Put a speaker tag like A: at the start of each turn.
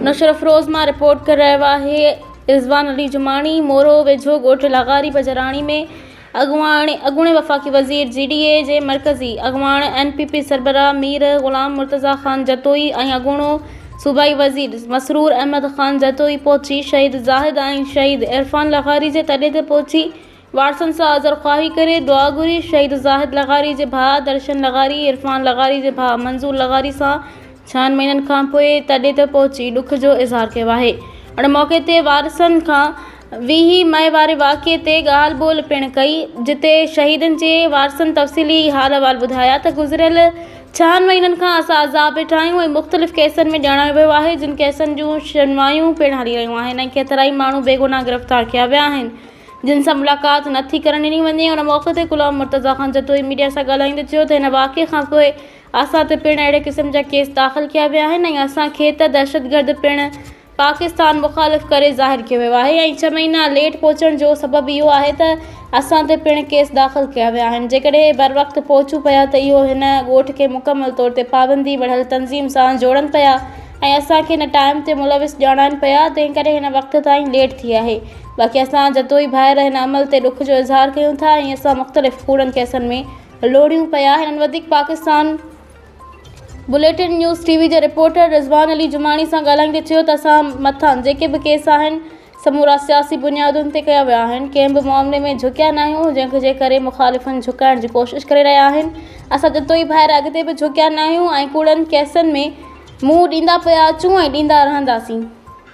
A: نوشهروفيروز مان رپورٽ ڪري رهيو آهي رضوان علي جماڻي مورو ويجهو ڳوٺ لغاري بجراڻي ۾ اڳواڻي اڳوڻي وفاقي وزير جي ڊي اي جي مرڪزي اڳواڻ اين پي پي سربراهه مير غلام مرتضيٰ خان جتوئي ۽ اڳوڻو صوبائي وزير مسرور احمد خان جتوئي پهچي شهيد زاهد ۽ شهيد عرفان لغاري جي تڏي تي پهچي وارثن سان عذرخواهي ڪري دعا گهري. شهيد زاهد لغاري جي ڀاء درشن لغاري، عرفان لغاري جي ڀاء منظور لغاري سان ڇهن مهينن کانپوء تڏي تي پهچي ڏک جو اظهار ڪيو آهي. ان موقعي تي وارثن کان 20 مئي واري واقعي تي ڳالهه ٻولهه پڻ ڪئي جتي شهيدن جي وارثن تفصيلي حال احوال ٻڌايا ته گذريل ڇهن مهينن کان اسان عذاب هيٺ آهيون ۽ مختلف ڪيسن ۾ ڄاڻايو ويو آهي جن ڪيسن جون شنوايون پڻ هلي رهيون آهن ۽ ڪيترائي ماڻهو بيگناهه گرفتار ڪيا ويا آهن جن سان ملاقات نه ٿي ڪرڻ ڏني وڃي. ان موقعي تي غلام مرتضيٰ خان جتوئي ميڊيا سان ڳالهائيندي چيو ته هن واقعي کانپوء اسان تي پڻ اهڙي قسم جا ڪيس داخل ڪيا ويا آهن ۽ اسان کي ته دهشتگرد پڻ پاڪستان مخالف ڪري ظاهر ڪيو ويو آهي ۽ ڇهه مهينا ليٽ پهچڻ جو سبب اهو آهي ته اسان تي پڻ ڪيس داخل ڪيا ويا آهن جيڪڏهن بروقت پهچون پيا ته اهو هن ڳوٺ کي مڪمل طور تي پابندي مڙهيل تنظيم سان جوڙن پيا ۽ اسان کي نه ٽائيم تي ملوث ڄاڻائن پيا تنهن ڪري هن وقت تائين ليٽ ٿي آهي. باقي اسان جتوئي ڀائر هن عمل تي ڏک جو اظهار ڪيون ٿا ۽ اسان مختلف ڪوڙن ڪيسن ۾ لوڙهيون پيا. هنن وڌيڪ Pakistan bulletin news T V جي رپورٽر رضوان علي جماڻي سان ڳالهائيندي چيو ته اسان مٿان جيڪي به ڪيس آهن سمورا سياسي بنيادن تي ڪيا ويا آهن ڪنهن به معاملي ۾ جهڪيا ناهيون جنهن جي ڪري مخالفن جهڪائڻ جي ڪوشش ڪري رهيا آهن اسان جتوئي ڀائر اڳتي به جهڪيا ناهيون ۽ ڪوڙن ڪيسن ۾ منهن ڏيندا پيا اچون ۽ ڏيندا رهنداسين.